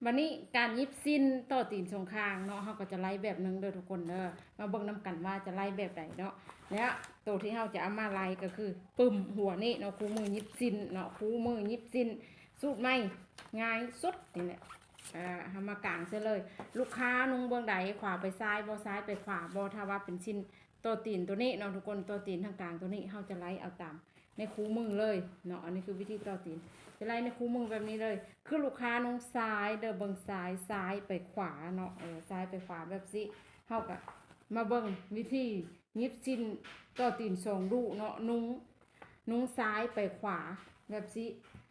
ບັດນີ້ການຫຍິບສິ້ນຕໍ່ຕີນສອງຂ້າງເນາະ ເຮົາກໍຈະໄລ່ແບບໜຶ່ງເດີທຸກຄົນເດີ. ມາເບິ່ງນຳກັນວ່າຈະໄລ່ແບບໃດເນາະ. ແລ້ວໂຕທີ່ເຮົາຈະເອົາມາໄລ່ກໍຄືປຶ້ມຫົວນີ້ເນາະ, ຄູ່ມືຫຍິບສິ້ນເນາະ, ຄູ່ມືຫຍິບສິ້ນສູດໃໝ່ ງ່າຍສຸດນີ້ແຫຼະ. ເຮົາມາກາງໃສ່ເລີຍ. ລູກຄ້ານຸ່ງເບື້ອງໃດ, ຂວາໄປຊ້າຍບໍ່, ຊ້າຍໄປຂວາບໍ່, ຖ້າວ່າເປັນສິ້ນຕໍ່ຕີນໂຕນີ້ເນາະທຸກຄົນ, ຕໍ່ຕີນທາງກາງໂຕນີ້ ເຮົາຈະໄລ່ເອົາຕາມ ໃນຄູ່ມືເລີຍເນາະ. ອັນນີ້ຄືວິທີຕໍ່ຕີນ ຈະໄລ່ໃນຄູ່ມືແບບນີ້ເລີຍ. ຄືລູກຄ້ານຸ່ງຊ້າຍເດີ, ເບິ່ງຊ້າຍ, ຊ້າຍໄປຂວາເນາະ, ເອີ ຊ້າຍໄປຂວາແບບຊີ້. ເຮົາກະມາເບິ່ງວິທີຫຍິບສິ້ນຕໍ່ຕີນສອງດູເນາະ, ນຸ່ງ ນຸ່ງຊ້າຍໄປຂວາແບບຊີ້.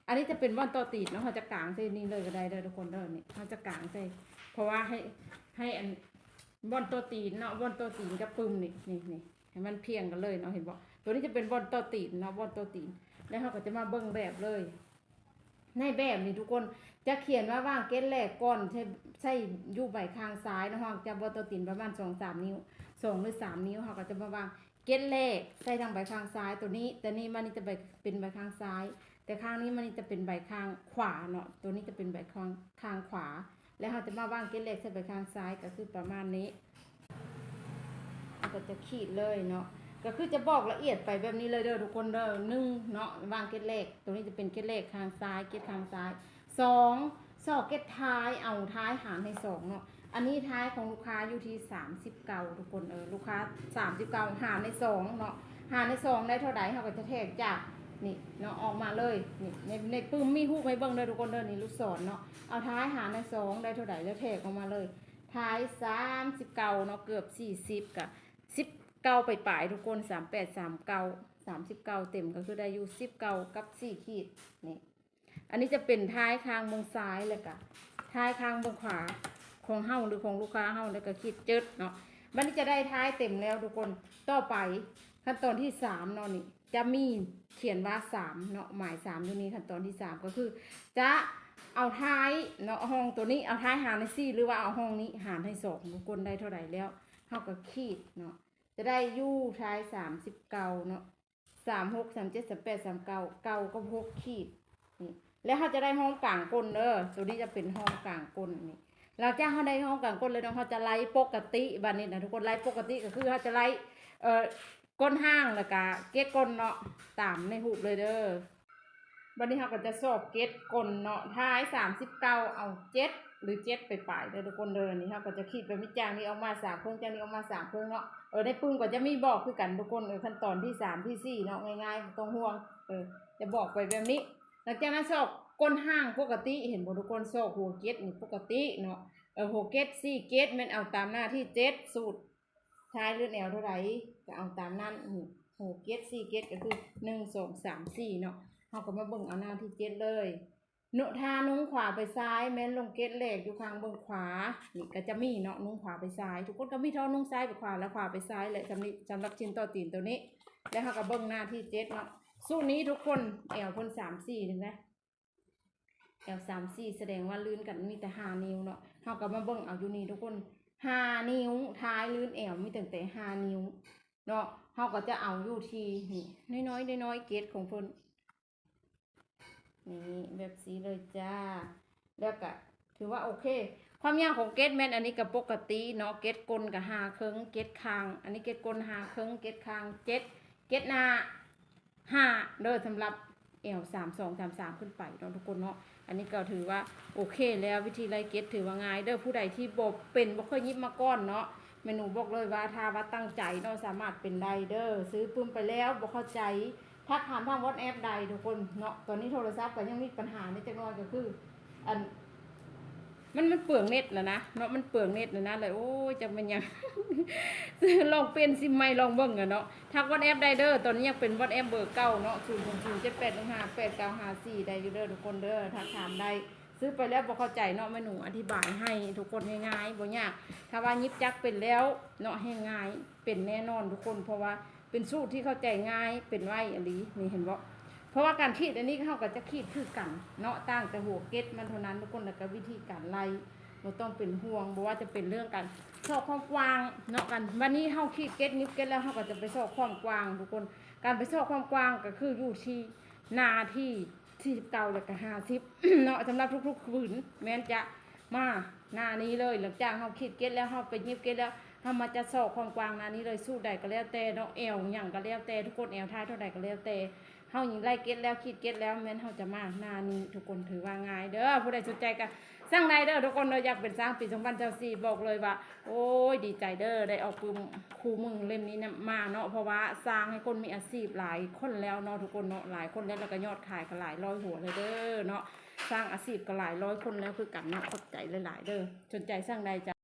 ອັນນີ້ຈະເປັນບ່ອນຕໍ່ຕີນເນາະ, ເຮົາຈະກາງໃສ່ນີ້ເລີຍກໍໄດ້ເດີທຸກຄົນເດີ. ນີ້ເຮົາຈະກາງໃສ່ ເພາະວ່າໃຫ້ ໃຫ້ອັນ ບ່ອນຕໍ່ຕີນເນາະ, ບ່ອນຕໍ່ຕີນກັບປຶ້ມນີ້ ນີ້ ນີ້ ໃຫ້ມັນພຽງກັນເລີຍເນາະ, ເຫັນບໍ່? ໂຕນີ້ຈະເປັນບ່ອນຕໍ່ຕີນເນາະ, ບ່ອນຕໍ່ຕີນ. ແລ້ວເຮົາກໍຈະມາເບິ່ງແບບເລີຍ. ໃນແບບນີ້ທຸກຄົນ ຈະຂຽນວ່າວາງເກັດແລກກ່ອນ ໃສ່ ໃສ່ຢູ່ໃບຂ້າງຊ້າຍເນາະ, ຫ່າງຈາກບ່ອນຕໍ່ຕີນປະມານສອງສາມນິ້ວ ສອງຫຼືສາມນິ້ວ. ເຮົາກໍຈະມາວາງເກັດແລກໃສ່ທາງໃບຂ້າງຊ້າຍໂຕນີ້, ແຕ່ນີ້ມານີ້ຈະໃບ ເປັນໃບຂ້າງຊ້າຍ, ແຕ່ຂ້າງນີ້ມານີ້ຈະເປັນໃບຂ້າງຂວາເນາະ, ໂຕນີ້ຈະເປັນໃບຂ້າງ ຂ້າງຂວາ. ແລ້ວເຮົາຈະມາວາງເກັດແລກໃສ່ໃບຂ້າງຊ້າຍ ກໍຄືປະມານນີ້. ເຮົາກໍຈະຂີດເລີຍເນາະ, ກໍຄືຈະບອກລະອຽດໄປແບບນີ້ເລີຍເດີທຸກຄົນເດີ. ໜຶ່ງເນາະ ວາງເກັດແລກ, ໂຕນີ້ຈະເປັນເກັດແລກຂ້າງຊ້າຍ ເກັດຂ້າງຊ້າຍ. ສອງ ຊອກເກັດທ້າຍ, ເອົາທ້າຍຫານໃຫ້ສອງເນາະ. ອັນນີ້ທ້າຍຂອງລູກຄ້າຢູ່ທີ່ສາມສິບເກົ້າທຸກຄົນ, ເອີ ລູກຄ້າສາມສິບເກົ້າຫານໃຫ້ສອງເນາະ, ຫານໃຫ້ສອງໄດ້ເທົ່າໃດ ເຮົາກໍຈະແທກຈາກນີ້ເນາະ ອອກມາເລີຍ. ນີ້ ໃນ ໃນປຶ້ມມີຮູບໃຫ້ເບິ່ງເດີທຸກຄົນເດີ, ນີ້ລູກສອນເນາະ. ເອົາທ້າຍຫານໃຫ້ສອງໄດ້ເທົ່າໃດ ແລ້ວແທກອອກມາເລີຍ. ທ້າຍສາມສິບເກົ້າເນາະ, ເກືອບສີ່ສິບ ກະສິບເກົ້າປາຍໆ ທຸກຄົນ, ສາມແປດ ສາມເກົ້າ ສາມສິບເກົ້າເຕັມ ກໍຄືໄດ້ຢູ່ສິບເກົ້າກັບສີ່ຂີດນີ້. ອັນນີ້ຈະເປັນທ້າຍຂ້າງເບື້ອງຊ້າຍ ແລ້ວກະທ້າຍຂ້າງເບື້ອງຂວາຂອງເຮົາ ຫຼື ຂອງລູກຄ້າເຮົາ, ແລ້ວກະຂີດເຈີດເນາະ. ບັດນີ້ຈະໄດ້ທ້າຍເຕັມແລ້ວທຸກຄົນ. ຕໍ່ໄປຂັ້ນຕອນທີສາມເນາະ, ນີ້ຈະມີຂຽນວ່າສາມເນາະ, ໝາຍສາມຢູ່ນີ້. ຂັ້ນຕອນທີສາມກໍຄືຈະເອົາທ້າຍເນາະ, ຮ່ອງໂຕນີ້ເອົາທ້າຍຫານໃຫ້ສີ່ ຫຼືວ່າເອົາຮ່ອງນີ້ຫານໃຫ້ສອງ ທຸກຄົນ. ໄດ້ເທົ່າໃດແລ້ວ ເຮົາກໍຂີດເນາະ, ຈະໄດ້ຢູ່ທ້າຍສາມສິບເກົ້າເນາະ. ສາມຫົກ ສາມເຈັດ ສາມແປດ ສາມເກົ້າ ເກົ້າກັບຫົກຂີດນີ້. ແລ້ວເຮົາຈະໄດ້ຮ່ອງກາງກົ້ນເດີ, ໂຕນີ້ຈະເປັນຮ່ອງກາງກົ້ນນີ້. ຫຼັງຈາກເຮົາໄດ້ຮ່ອງກາງກົ້ນແລ້ວເນາະ, ເຮົາຈະໄລ່ປົກກະຕິ. ບັດນີ້ນະທຸກຄົນ, ໄລ່ປົກກະຕິກໍຄືເຮົາຈະໄລ່ ເອີ ກົ້ນຮ່າງ ແລ້ວກະເກັດກົ້ນເນາະ, ຕາມໃນຮູບເລີຍເດີ. ບັດນີ້ເຮົາກໍຈະຊອກເກັດກົ້ນເນາະ, ທ້າຍສາມສິບເກົ້າ ເອົາເຈັດ ຫຼື ເຈັດປາຍໆເດີທຸກຄົນເດີ. ນີ້ເຮົາກໍຈະຂີດແບບນີ້, ຈາກນີ້ອອກມາສາມເຄິ່ງ, ຈາກນີ້ອອກມາສາມເຄິ່ງເນາະ. ເອີ ໃນປຶ້ມກໍຈະມີບອກຄືກັນທຸກຄົນ. ເອີ ຂັ້ນຕອນທີສາມ ທີສີ່ເນາະ, ງ່າຍໆ ບໍ່ຕ້ອງຫ່ວງ. ເອີ ຈະບອກໄປແບບນີ້. ຫຼັງຈາກນັ້ນຊອກກົ້ນຮ່າງປົກກະຕິ, ເຫັນບໍ່ທຸກຄົນ? ຊອກຫົວເກັດນີ້ປົກກະຕິເນາະ. ເອີ ຫົວເກັດ ສີ່ເກັດ ແມ່ນເອົາຕາມໜ້າທີເຈັດ ສູດ ທ້າຍລື່ນແອວເທົ່າໃດກໍເອົາຕາມນັ້ນ. ນີ້ ຫົກເກັດ ສີ່ເກັດ ກໍຄື ໜຶ່ງ ສອງ ສາມ ສີ່ເນາະ. ເຮົາກໍມາເບິ່ງເອົາໜ້າທີເຈັດເລີຍເນາະ. ຖ້ານຸ່ງຂວາໄປຊ້າຍ ແມ່ນລົງເກັດແລກຢູ່ຂ້າງເບື້ອງຂວາ. ນີ້ກໍຈະມີເນາະ, ນຸ່ງຂວາໄປຊ້າຍ. ທຸກຄົນກໍມີເທົ່ານຸ່ງຊ້າຍໄປຂວາ ແລະ ຂວາໄປຊ້າຍແຫຼະ. ສຳລັບ ສຳລັບຊິ້ນຕໍ່ຕີນໂຕນີ້. ແລ້ວເຮົາກໍເບິ່ງໜ້າທີເຈັດເນາະ. ສູດນີ້ທຸກຄົນ ແອວເພິ່ນສາມສີ່ ເຫັນໄດ໋? ແອວສາມສີ່ ສະແດງວ່າລື່ນກັນມີແຕ່ຫ້ານິ້ວເນາະ. ເຮົາກໍມາເບິ່ງເອົາຢູ່ນີ້ທຸກຄົນ, ຫ້ານິ້ວ, ທ້າຍລື່ນແອວມີຕັ້ງແຕ່ຫ້ານິ້ວເນາະ. ເຮົາກໍຈະເອົາຢູ່ທີ່ນີ້ ນ້ອຍໆ ນ້ອຍໆ ເກັດຂອງເພິ່ນ ນີ້ ແບບຊີ້ເລີຍຈ້າ. ແລ້ວກະຖືວ່າໂອເຄ. ຄວາມຍາວຂອງເກັດແມ່ນອັນນີ້ກໍປົກກະຕິເນາະ, ເກັດກົ້ນກໍຫ້າເຄິ່ງ, ເກັດຂ້າງ ອັນນີ້ເກັດກົ້ນຫ້າເຄິ່ງ, ເກັດຂ້າງເຈັດ, ເກັດໜ້າ ຫ້າເດີ ສຳລັບແອວສາມສອງ ສາມສາມ ຂຶ້ນໄປເນາະທຸກຄົນເນາະ. ອັນນີ້ກໍຖືວ່າໂອເຄແລ້ວ, ວິທີໄລ່ເກັດຖືວ່າງ່າຍເດີ. ຜູ້ໃດທີ່ບໍ່ເປັນ ບໍ່ເຄີຍຫຍິບມາກ່ອນເນາະ, ແມ່ໜູບອກເລີຍວ່າຖ້າວ່າຕັ້ງໃຈເນາະ ສາມາດເປັນໄດ້ເດີ. ຊື້ປຶ້ມໄປແລ້ວບໍ່ເຂົ້າໃຈ ທັກຖາມທາງ WhatsApp ໄດ້ທຸກຄົນເນາະ. ຕອນນີ້ໂທລະສັບກໍຍັງມີປັນຫາແດ່ຈັກໜ້ອຍ, ກໍຄື ອັນ ມັນ ມັນເປືອງເນັດນະນະເນາະ, ມັນເປືອງເນັດນະນະ ແລ້ວ ໂອ້ຍ ຈັກແມ່ນຫຍັງ ລອງປ່ຽນຊິມໃໝ່ລອງເບິ່ງອະເນາະ. ທັກ WhatsApp ໄດ້ເດີ, ຕອນນີ້ຍັງເປັນ WhatsApp ເບີເກົ່າເນາະ, ສູນສອງສູນ ເຈັດແປດໜຶ່ງຫ້າ ແປດເກົ້າຫ້າສີ່ ໄດ້ຢູ່ເດີທຸກຄົນເດີ. ທັກຖາມໄດ້, ຊື້ໄປແລ້ວບໍ່ເຂົ້າໃຈເນາະ, ແມ່ໜູອະທິບາຍໃຫ້ທຸກຄົນງ່າຍໆ ບໍ່ຍາກ. ຖ້າວ່າຫຍິບຈັກເປັນແລ້ວເນາະ ແຮ່ງງ່າຍ, ເປັນແນ່ນອນທຸກຄົນ, ເພາະວ່າ ເປັນສູດທີ່ເຂົ້າໃຈງ່າຍ, ເປັນໄວອີ່ຫຼີ ນີ້ເຫັນບໍ່? ເພາະວ່າການຂີດອັນນີ້ເຮົາກໍຈະຂີດຄືກັນເນາະ, ຕ່າງແຕ່ຫົວເກັດມັນເທົ່ານັ້ນທຸກຄົນ, ແລ້ວກໍວິທີການໄລ່ ບໍ່ຕ້ອງເປັນຫ່ວງ. ບໍ່ວ່າຈະເປັນເລື່ອງການຊອກຄວາມກວ້າງເນາະ, ການ ບັດນີ້ເຮົາຂີດເກັດ ຫຍິບເກັດແລ້ວ ເຮົາກໍຈະໄປຊອກຄວາມກວ້າງທຸກຄົນ. ການໄປຊອກຄວາມກວ້າງກໍຄືຢູ່ທີ່ໜ້າທີ່ສີ່ສິບເກົ້າ ແລ້ວກໍຫ້າສິບເນາະ, ສຳລັບທຸກໆຜືນ ແມ່ນຈະ ມາໜ້ານີ້ເລີຍ. ຫຼັງຈາກເຮົາຂີດເກັດແລ້ວ ເຮົາໄປຫຍິບເກັດແລ້ວ ເຮົາມາຈັດຊອກຂອງກວາງໜ້ານີ້ເລີຍ. ສູດໃດກໍແລ້ວແຕ່ເນາະ ແອວຫຍັງກໍແລ້ວແຕ່ ທຸກຄົນແອວທ້າຍເທົ່າໃດກໍແລ້ວແຕ່ ເຮົາຍິງໄລ່ເກັດແລ້ວ ຂີດເກັດແລ້ວ ແມ່ນເຮົາຈະມາໜ້ານີ້. ທຸກຄົນຖືວ່າງ່າຍເດີ ຜູ້ໃດສົນໃຈກໍສັ່ງໄດ້ເດີ ທຸກຄົນເດີ. ຢາກເປັນຊ່າງປີສອງພັນຊາວສີ່ ບອກເລີຍວ່າ ໂອ້ຍ ດີໃຈເດີ ໄດ້ອອກປຶ້ມຄູ່ມືເຫຼັ້ມນີ້ນຳມາເນາະ ເພາະວ່າສ້າງໃຫ້ຄົນມີອາຊີບຫຼາຍຄົນແລ້ວເນາະ ທຸກຄົນເນາະ ຫຼາຍຄົນແລ້ວ ແລ້ວກໍຍອດຂາຍກໍຫຼາຍຮ້ອຍຫົວແລ້ວເດີເນາະ. ສ້າງອາຊີບກໍຫຼາຍຮ້ອຍຄົນແລ້ວຄືກັນເນາະ. ຂອບໃຈຫຼາຍໆເດີ ສົນໃຈສັ່ງໄດ້ຈ້າ.